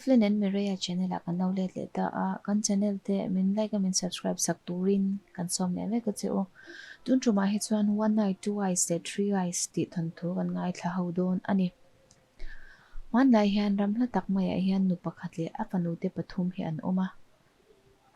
Evelyn and Mireya channel ah kan lo let leh ta a, kan channel te min like a min subscribe sak turin kan sawm leh vek a che u. Tun tumah hi chuan One Eye, Two Eyes leh Three Eyes tih thawnthu kan ngaithla ho dawn a ni. Hmanlai hian ram hla tak maiah hian nu pakhat leh a fanu te pathum hi an awm a.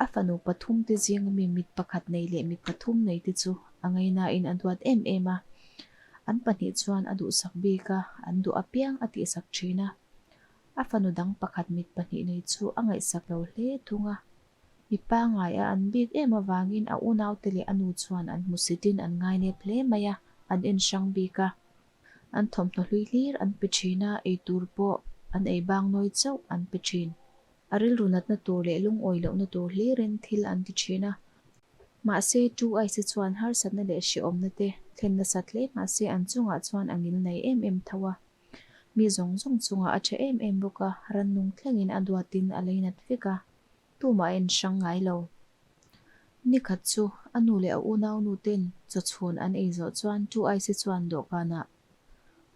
A fanu pathum te zinga mi mit pakhat nei leh mit pathum nei te chu a ngainain a duat em em a. An pahnih chuan a duhsak bik a, an duh apiang a tihsak thin a. A fanu dang pakhat mit pahnih nei chu a ngaihsak lo hle thung a. Mi pangngai a an bik em avangin a unaute leh a nu chuan an hmusitin an ngainep hle mai a, an en hrang bik a. An thawmhnaw hlui hlir an pe thin a, eitur pawh an ei bang nawi chauh an pe thin. A rilru natna tur leh lungawi lohna tur hlirin thil an ti thin a. Mahse, Tu Aise chuan harsatna leh hrehawmna te thlen nasat hle mahse an chungah chuan a ngil nei em em tho a. Mi zawng zawng chungah a tha em em bawk a, rannung thlengin a duatin a leinat vek a, tumah a enhrang ngai lo. Nikhat chu a nu leh a unaunu ten chawchhun an ei zawh chuan Tu Aise chuan dawhkanah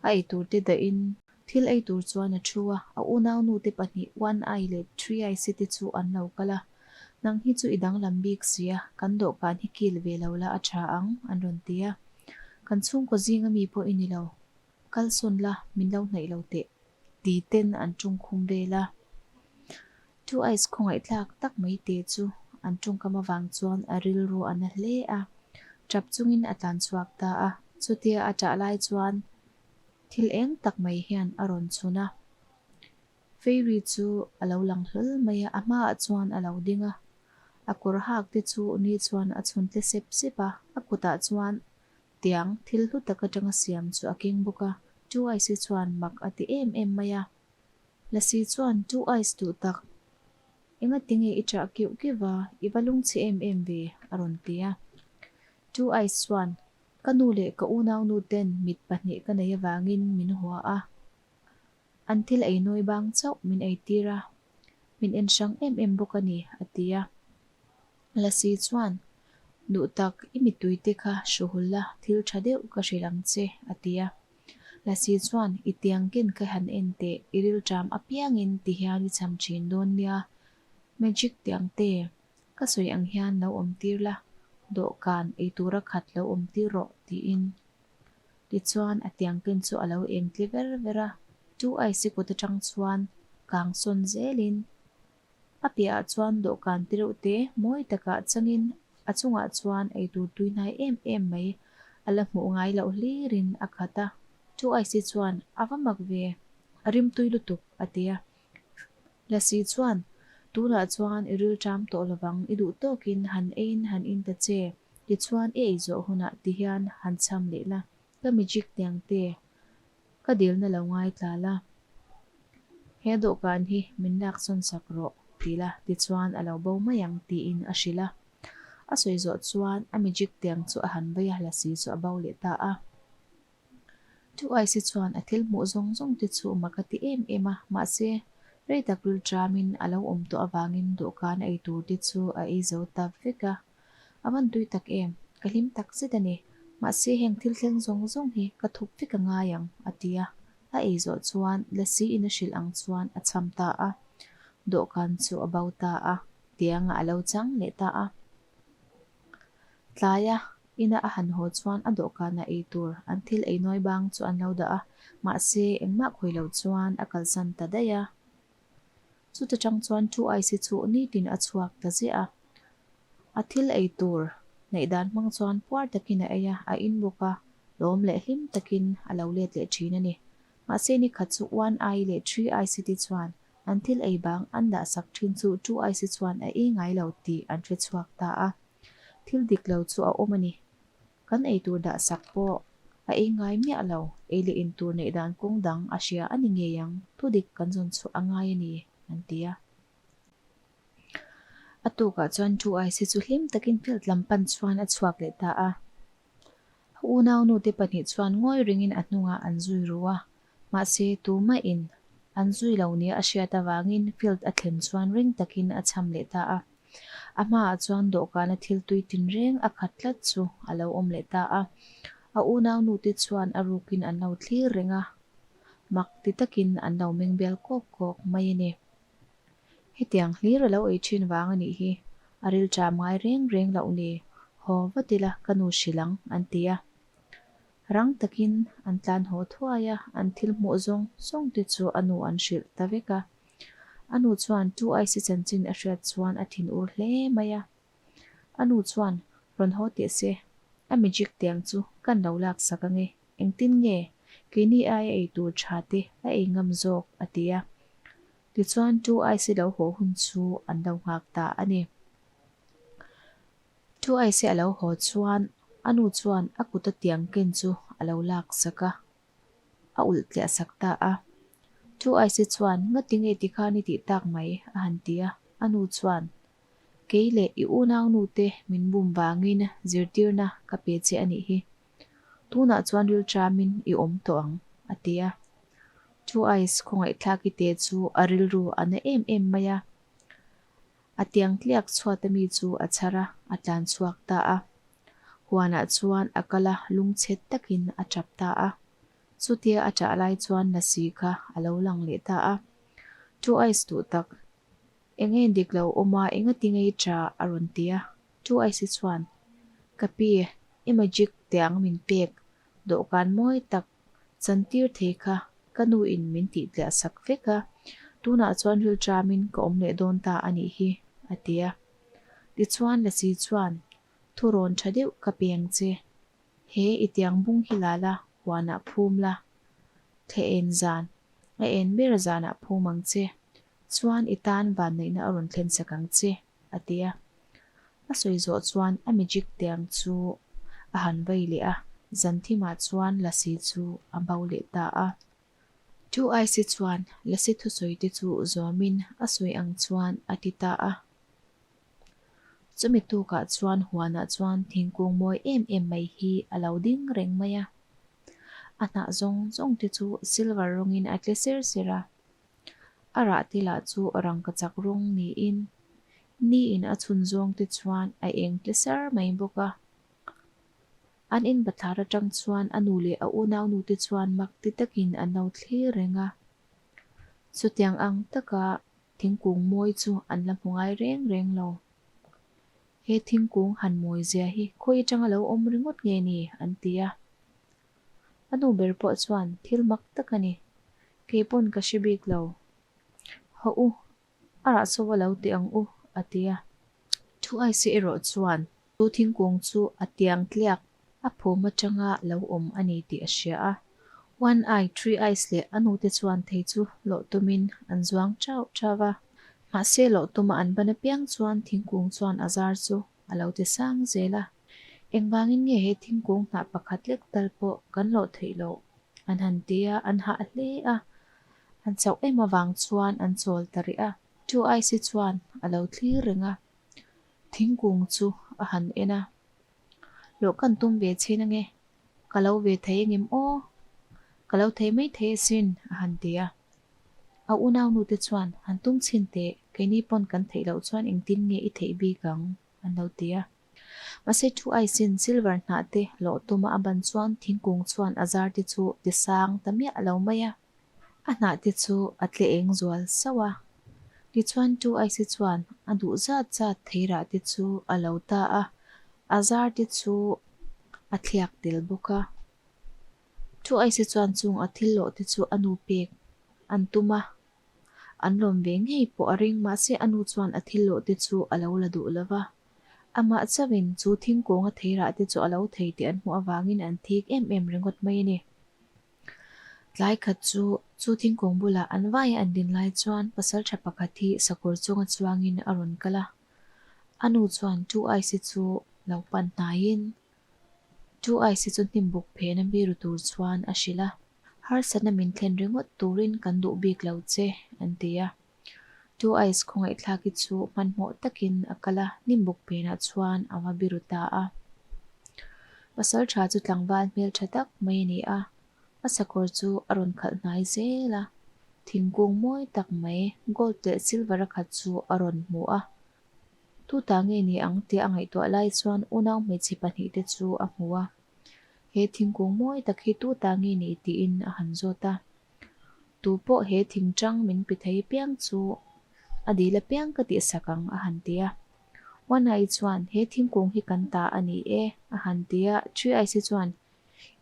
A ei tur te dahin thil ei tur chuan a thu a, a unaunu te pahnih One Eye leh Three Eye si te chu an lo kal a. Nang hi chu i danglam bik si a, kan dawhkan hi kil ve lo la a tha ang, an rawn ti a. Kan chhungkaw zinga mi pawh i ni lo, kal sawn la, min lo hnaih lo teh, ti ten an tungkhum vel a. Two Eyes khawngaihthlak tak mai te chu an tawngkam avang chuan a rilru a na hle a, tap chungin a tlan chhuak ta a. Chutia a tah lai chuan thil eng tak mai hian a rawn chhun a. Fairy chu a lo lang hlawl mai a, a hmaah chuan a lo ding a. A kawr hak te chu ni chuan a chhun tle sep sep a, a kutah chuan tiang thil hlu tak atanga siam chu a keng bawk a. Two Eyes hi chuan mak a ti em em mai a. Lasi chuan Two Eyes duh tak, Enga tinge i ṭah keuh keuh va, i va lungchhe em em ve, a rawn ti a. Two Eyes chuan, Ka nu leh ka unaunu ten mit pahnih ka nei avangin min hua a, an thil ei nawi bang chauh min ei tir a, min en hrang em em bawk a ni, a ti a. Lasi chuan, Duh tak, i mittui te kha hruhul la, thil ṭha deuh ka hrilh ang che, a ti a. Lasi chuan, I tiang ken ka han en teh, i rilṭam apiangin ti hian i cham ṭhin dawn nia. Magic tiang te, ka sawi ang hian lo awm tir la, dawhkan ei tura khat lo awm tir rawh, tiin. Tichuan, a tiang ken chu a lo eng tle ver ver a, Two Eyes i kut aṭang chuan kang sawn zelin A piahah chuan dawhkan te reuh te mawi takah changin a chungah chuan eitur tui hnai em em mai a la hmuh ngai loh hlirin a khat a. Chu Aisi chuan, A va mak ve, a rim tui lutuk, a ti a. Lasi chuan, Tunah chuan i rilṭam tawh lovang, i duh tawkin han eiin han in ta che, tichuan i ei zawh hunah tihian han cham leh la, ka magic tiang te Ka dilna lo ngaithla la, he dawhkan hi min laksawn sak rawh ti la, tichuan a lo bo mai ang tiin a hrilh a. A sawi zawh chuan a magic tiang chu a han vei a, lasi chu a bo leh ta a. Two Eyes chuan a thil hmuh zawng zawng te chu mak a ti em em a, mahse rei tak ril ṭamin a lo awm tawh avangin dawhkan a ei tur te chu a ei zo ta vek a. A van tui tak em? Ka hlim tak zet a ni. Mahse heng thil thleng zawng zawng hi ka thup vek a ngai ang, a ti a. A ei zawh chuan Lasi in a hrilh ang chuan a cham ta a. Dawhkan chu a bo ta a, tiangah a lo chang leh ta a. Tlaia ina a han haw chuan a dawhkanah ei tur an thil ei nawi bang chu an lo dah a, mahse engmah khawi lo chuan a kalsan ta daih a. Chuta tang chuan Two Eyes hi chu nitin a chhuak ta ziah a. A thil ei tur neih dan hmang chuan puar takin a ei a, a in bawk a, lawm leh hlim takin a lo let leh thin a ni. Mahse ni khat chu One Eye leh Three Eyes te chuan an thil ei bang an dah sak thin chu Two Eyes chuan a ei ngai lo tih an hre chhuak ta a. Thil dik lo chu a awm a ni. Kan ei tur dah sak pawh a ei ngai miah lo, ei leh in tur neih dan kawng dang a hria a ni ngei ang, thu dik kan zawn chhuah a ngai a ni, an ti a. A tukah chuan Two Eyes hi chu hlim takin field lam pan chuan a chhuak leh ta a. A unaunu te pahnih chuan ngawi ringin a hnungah an zui ru a, mahse tumahin an zui lo nia a hriat avangin field a thlen chuan ring takin a cham leh ta a. A hmaah chuan dawhkana thil tui tinreng a khat tlat chu a lo awm leh ta a. A unaunu te chuan a rukin an lo thlir reng a, mak ti takin an lo meng bial kawk kawk mai a ni. Hetiang hlir a lo ei thin vang a nih hi, a rilṭam ngai reng reng loh ni, haw vat ila ka nu hrilh ang, an ti a. Rang takin an tlan haw thuai a, an thil hmuh zawng zawng te chu a nu an hrilh ta vek a. A nu chuan Two Eyes-i chanchin a hriat chuan a thinur hle mai a. A nu chuan, Rawn haw teh se, a magic tiang chu kan lo laksak ange, engtin nge keini aia ei tur tha te a ei ngam zawk? a ti a. Tichuan Two Eyes-i lo haw hun chu an lo nghak ta a ni. Two Eyes-i a lo haw chuan a nu chuan a kuta tiang ken chu a lo laksak a. A ulh tliah sak ta a. Two Eyes-i chuan, Ngati nge tikhan i tih tak mai? a han ti a. A nu chuan, Kei leh i unaunu te min bum vangin zirtirna ka pe che a nih hi. Tunah chuan rilṭamin i awm tawh ang, a ti a. Two Eyes khawngaihthlaki te chu a rilru a na em em mai a. A tiang tliak chhuata mi chu a chhar a, a tlan chhuak ta a. Huanah chuan a kal a, lungchhet takin a tap ta a. Chutia a ṭah lai chuan Lasi kha a lo lang leh ta a. Two Eyes duh tak, eng nge dik lo awm a, engati nge i ṭah? a rawn ti a. Two Eyes hi chuan, Ka pi, i magic tiang min pek, dawhkan mawi tak Chantir thei kha ka nu in min tih tliah sak vek a, tunah chuan rilṭamin ka awm leh dawn ta a nih hi, a ti a. Tichuan Lasi chuan, Thurawn ṭha deuh ka peng che, he i tiang bung hi la la, huanah phum la, thle en zan, a en ber zanah phum ang che, chuan i tan vanneihna a rawn thlen sak ang che. a ti a. A sawi zawh chuan a magic tiang chu a han vai leh a, Zanthimah chuan Lasi chu a bo leh ta a. Two Eyes-i chuan Lasi thusawi te chu zawmin a sawi ang chuan a ti ta a. Chumi tukah chuan huanah chuan thingkung mawi em em mai hi a lo ding reng mai a. A hnah zawng zawng te chu silver rawngin a tle ser ser a. A rah te lah chu rangkachak rawng niin ni in a chhun zawng te chuan a eng tle sar mai bawk a. An in bathlar atang chuan a nu leh a unaunu te chuan mak ti takin an lo thlir reng a. Chutiang ang taka thingkung mawi chu an la hmu ngai reng reng lo. He thingkung han mawi zia hi khawi atanga lo awm ringawt nge ni? an ti a. A nu ber pawh chuan thil mak tak a ni. Kei pawn ka hre bik lo. Hawh u, a rah chauh a lo ti ang u, a ti a. Thu aisi erawh chuan chu thingkung chu a tiang tliak a phum atanga lo awm a ni tih a hria a. One Eye, Three Eyes leh a nute chuan thei chu lawh tumin an zuang chauh chauh a. Mahse lawh tuma an ban apiang chuan thingkung chuan a zar chu a lo ti sang zel a. Engvangin nge he thingkung hnah pakhat lek tal pawh kan lawh theih loh? An han ti a, an hah hle a. An chauh em avang chuan an chawl ta rih a. Two Eyes-i chuan a lo thlir reng a, thingkung chu a han en a. Lawh kan tum ve chhin ange, ka lo ve thei engem aw? Ka lo thei mai thei asin, a han ti a. A unaunu te chuan, Han tum chhin teh, keini pawn kan theih loh chuan engtin nge i theih bik ang? an lo ti a. Mahse thu aisin silver hnah te lawh tuma a ban chuan thingkung chuan a zar te chu ti sang ta miah lo mai a. A hnah te chu a tle eng zual sauh a. Tichuan thu aisi chuan a duh zat zat theirah te chu a lo ta a, a zar te chu a thliak tel bawk a. Thu aisi chuan chung a thil lawh te chu a nu pek an tum a. An lawm ve ngei pawh a ring mahse a nu chuan a thil lawh te chu a lo la duh lo va. Amah chauhin chu thingkung a theirah te chu a lo thei tih an hmuh avangin an thik em em ringawt mai a ni. Tlai khat chu chu thingkung bulah an vaia an din lai chuan pasaltha pakhat hi sakawr chunga chuangin a rawn kal a. A nu chuan Two Eyes-i chu lo pan hnaiin Two Eyes-i chu hnim buk phena mi ru tur chuan a hrilh a. Harsatna min thlen ringawt turin kan duh bik lo che, an ti a. Two Eyes khawngaihthlaki chu hmanhmawh takin a kal a, hnimbuk phenah chuan a va biru ta a. Pasal tha chu tlangval hmeltha tak mai a ni a, a sakawr chu a rawn khalh hnai zel a. Thingkung mawi tak mai, gold leh silver a khat chu a rawn hmu a. Tuta nge ni ang tia a ngaihtuah lai chuan unau hmeichhe pahnihte chu a hmu a. He thingkung mawi tak hi tu ta nge ni tiin a han zawt a. Tu pawh he thingchang min pe thei piang chu A dil apiang ka tihsak ang, a han ti a. One Eye chuan, He thingkung hi kan ta a ni e, a han ti a. Three Eyes hi chuan,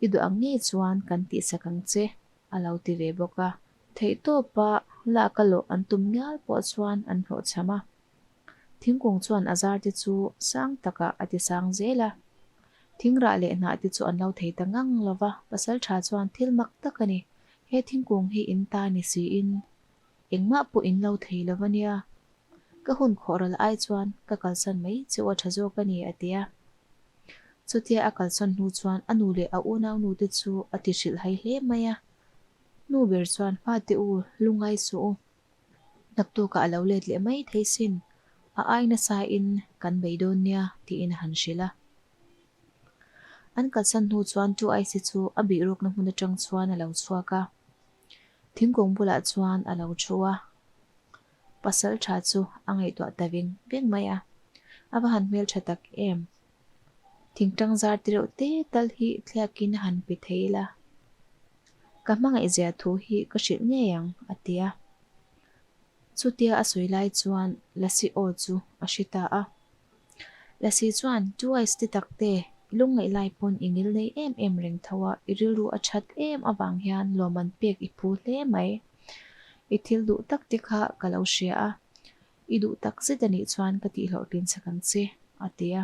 I duh ang ngei chuan kan tihsak ang che, a lo ti ve bawk a. Theihtawpa lak a lawh an tum ngial pawh chuan an hlawhchham a. Thingkung chuan a zar te chu sang takah a ti sang zel a. Thingrah leh hnah te chu an lo thei ta ngang lo va, pasal tha chuan thil mak tak a ni. He thingkung hi in ta ni siin engmah pawh in lo thei lo va nia. Ka hun khawhral ai chuan ka kalsan mai che u a tha zawk a ni, a ti a. Chutia a kalsan hnu chuan a nu leh a unaunu te chu a ti hrilhhai hle mai a. Nu ber chuan, Fate u, lungai suh u. Naktukah a lo let leh mai thei sin, a ai nasa in kan bei dawn nia tiin a han hrilh a. An kalsan hnu chuan Two Eyes-i chu a bih rukna hmun atang chuan a lo chhuak a, thingkung bulah chuan a lo thu a. Pasal tha chu a ngaihtuah ta veng veng mai a, a va han hmeltha tak em. Thingtang zar ti reuh te tal hi thliakin a han pe thei ila. Ka hmangaihzia thu hi ka hrilh ngei ang, a ti a. Chutia a sawi lai chuan Lasi aw chu a hre ta a. Lasi chuan, Twice ti tak te, i lungngaih lai pawn i ngil nei em em reng tho a, i rilru a that em avang hian lawmman pek i phu hle mai. I thil duh tak te kha ka lo hria a, i duh tak zet a nih chuan ka tihhlawhtlin chak ang che, a ti a.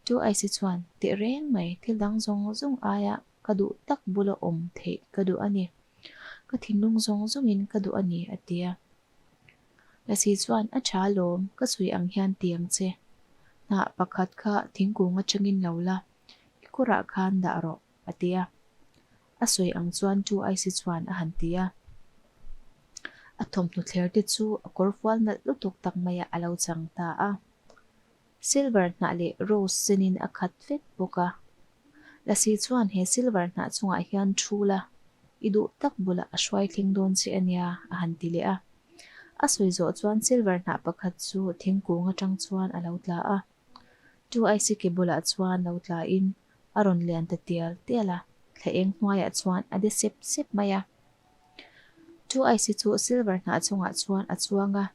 Twice chuan, Tehreng mai, thil dang zawng zawng aia Ka duh tak bula awm theih ka duh a ni. Ka thinlung zawng zawngin ka duh a ni, a ti a. Lasi chuan, A tha alawm, ka sawi ang hian ti ang che. Hnah pakhat kha thingkung atangin lo la, i kawrah khan dah rawh, a ti a. A sawi ang chuan Two Eyes-i chuan a han ti a. A thawmhnaw thler te chu a kawrfual nalh lutuk tak maiah a lo chang ta a. Silver hnah leh rose senin a khat vek bawk a. Lasi chuan he silver hnah chungah hian thu la, i duh tak bulah a hruai thleng dawn che a nia, a han ti leh a. A sawi zawh chuan silver hnah pakhat chu thingkung atang chuan a lo tla a. Two Icy ke bulah chuan lo tlain a rawn lian ta tial tial a, thla eng hnuaiah chuan a de sep sep mai a. Two Icy chu silver hnah chungah chuan a chuang a.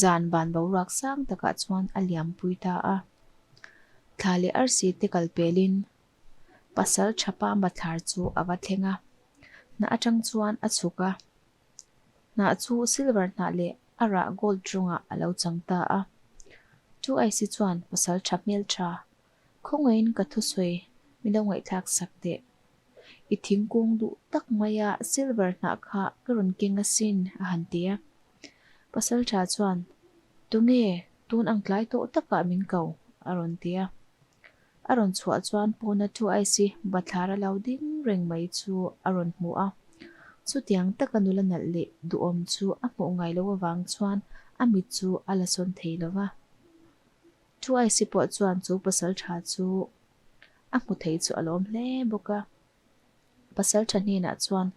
Zan van boruak sang takah chuan a liam pui ta a. Thla leh arsi te kal pelin pasal thapa bathlar chu a va thleng a, hnah atang chuan a chhuk a. Hnah chu silver hnah leh a rah gold rawngah a lo chang ta a. Chu aisi chuan pasal tha hmeltha Khawngaihin ka thusawi min lo ngaihthlak sak teh. I thingkung duh tak maia silver hnah kha ka rawn keng asin, a han ti a. Pasaltha chuan, Tunge tun ang tlai tawh takah min ko? a rawn ti a. A rawn chhuah chuan pawna thu aisi bathlar a lo ding reng mai chu a rawn hmu a. Chutiang taka nula nalh leh duhawm chu a hmuh ngai loh avang chuan a mit chu a la sawn thei lo va. Thu aisi pawh chuan chu pasal tha chu a hmu thei chu a lawm hle bawk a. Pasal tha hnenah chuan,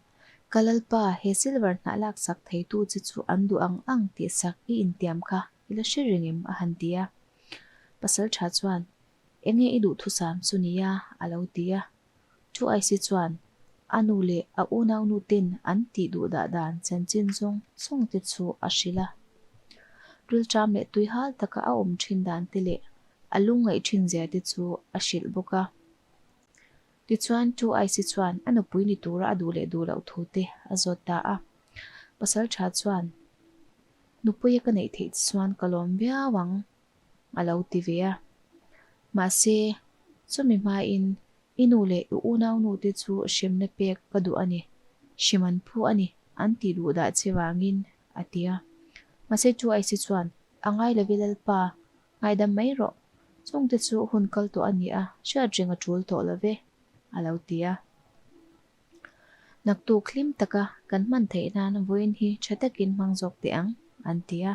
Ka lalpa, he silver hnah laksak theitu che chu an duh ang ang tih sak i intiam kha i la hre reng em? a han ti a. Pasal tha chuan, Enge i duhthusam chu nia? a lo ti a. Thu aisi chuan a nu leh a unaunu ten an tih duh dah dan chanchin zawng zawng te chu a hrilh a. Rilṭam leh tuihal taka a awm ṭhin dan te leh a lungngaih ṭhin zia te chu a hrilh bawk a. Tichuan Thu aisi chuan a nupui ni tura a duh leh duh loh thu te a zawt ta a. Pasalṭha chuan, Nupuia ka neih theih chuan ka lawm viau ang. a lo ti ve a. Mahse, chumi hmain i nu leh i unaunu te chu hremna pek ka duh a ni, hrim an phu a ni, an tih duh dah che vangin, a ti a. Mahse, chu Aisi chuan, A ngai lo i Lalpa, ngaidam mai rawh, chungte chu hun kal tawh a ni a, hriat reng a tul tawh lo ve, a lo ti a. Naktuk hlim taka kan hman theih nan vawiin hi tha takin hmang zawk teh ang, an ti a.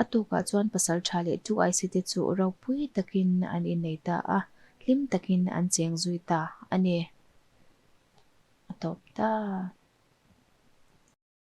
A tukah chuan pasal tha leh two IC te chu ropui takin an innei ta a, hlim takin an cheng zui ta a ni. A tawp ta.